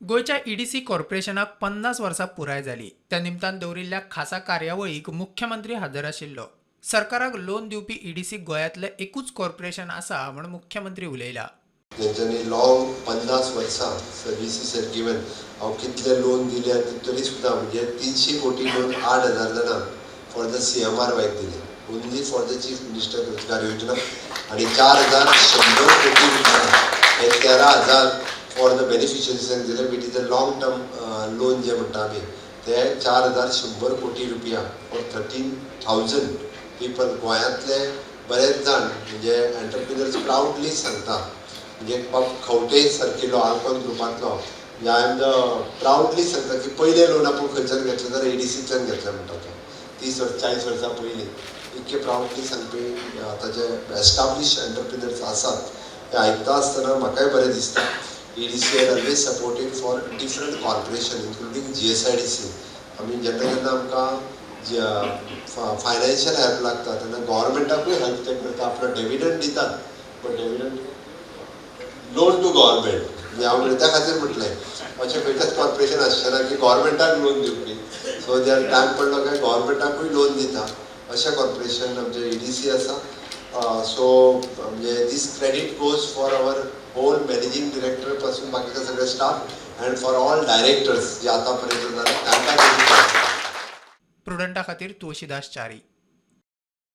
गोंयच्या ईडीसी कॉर्पोरेशनाक 50 वर्सां पुराय जाली. त्या निमतान दवरिल्ल्या खासा कार्यावळीक मुख्यमंत्री हजर आशिल्लो. सरकाराक लोन दिवपी ईडीसी गोंयांतलें एकूच कॉर्पोरेशन आसा म्हूण मुख्यमंत्री उलयला. तेंच्यांनी लॉंग 50 वर्सां सर्विसीस हॅव गिवन. हांव कितले लोन दिले आनी तरी सुद्दां म्हणजे 300 कोटी लोन 8000 जाणांक फॉर the सीएमआरवायक दिले, only for the Chief Minister Rozgar Yojana. आनी 4100 कोटी रुपया हे 13,000 फॉर the बेनिफिशरीजांक दिले, which is a long term loan जे म्हणटा आमी, ते 4100 कोटी रुपया फॉर 13,000 पीपल. गोंयांतले बरेच जाण म्हणजे एंटरप्रिनर्स प्रावडली सांगता, म्हणजे बाब खवटे सारकिलो आल्कॉन ग्रुपांतलो, म्हणजे I am the proudly सांगता की पयलें लोन आपूण खंयच्यान घेतलें जाल्यार एडीसींतल्यान घेतलें म्हणटा तो, 30 वर्स, 40 वर्सां पयलीं. इतके प्रावडली सांगपी आतांचे एस्टाब्लीश एंटरप्रिनर्स आसात. हें आयकता आसतना म्हाकाय बरें दिसता. EDC had always supported for different corporation, including GSIDC. आमी जेन्ना जेन्ना आमकां फायनान्शियल हेल्प लागता तेन्ना गव्हर्मेंटाकूय हेल्प ते करता. आपलो डेविडंड दितात, but dividend loan to government. म्हणजे हांव त्या खातीर म्हटलें, अशें खंयचेंच कॉर्पोरेशन आसचें ना की गव्हर्मेंटाक लोन दिवपी. सो जर टायम पडलो काय गव्हर्मेंटाकूय लोन दिता, अशें कॉर्पोरेशन आमचें ईडीसी आसा. सो म्हणजे this credit goes for our whole managing director पासून बाकीचे सगळे staff and for all directors जे आतां पर्यंत जाले तांकां. प्रुडंटा खातीर तुळशीदास च्यारी.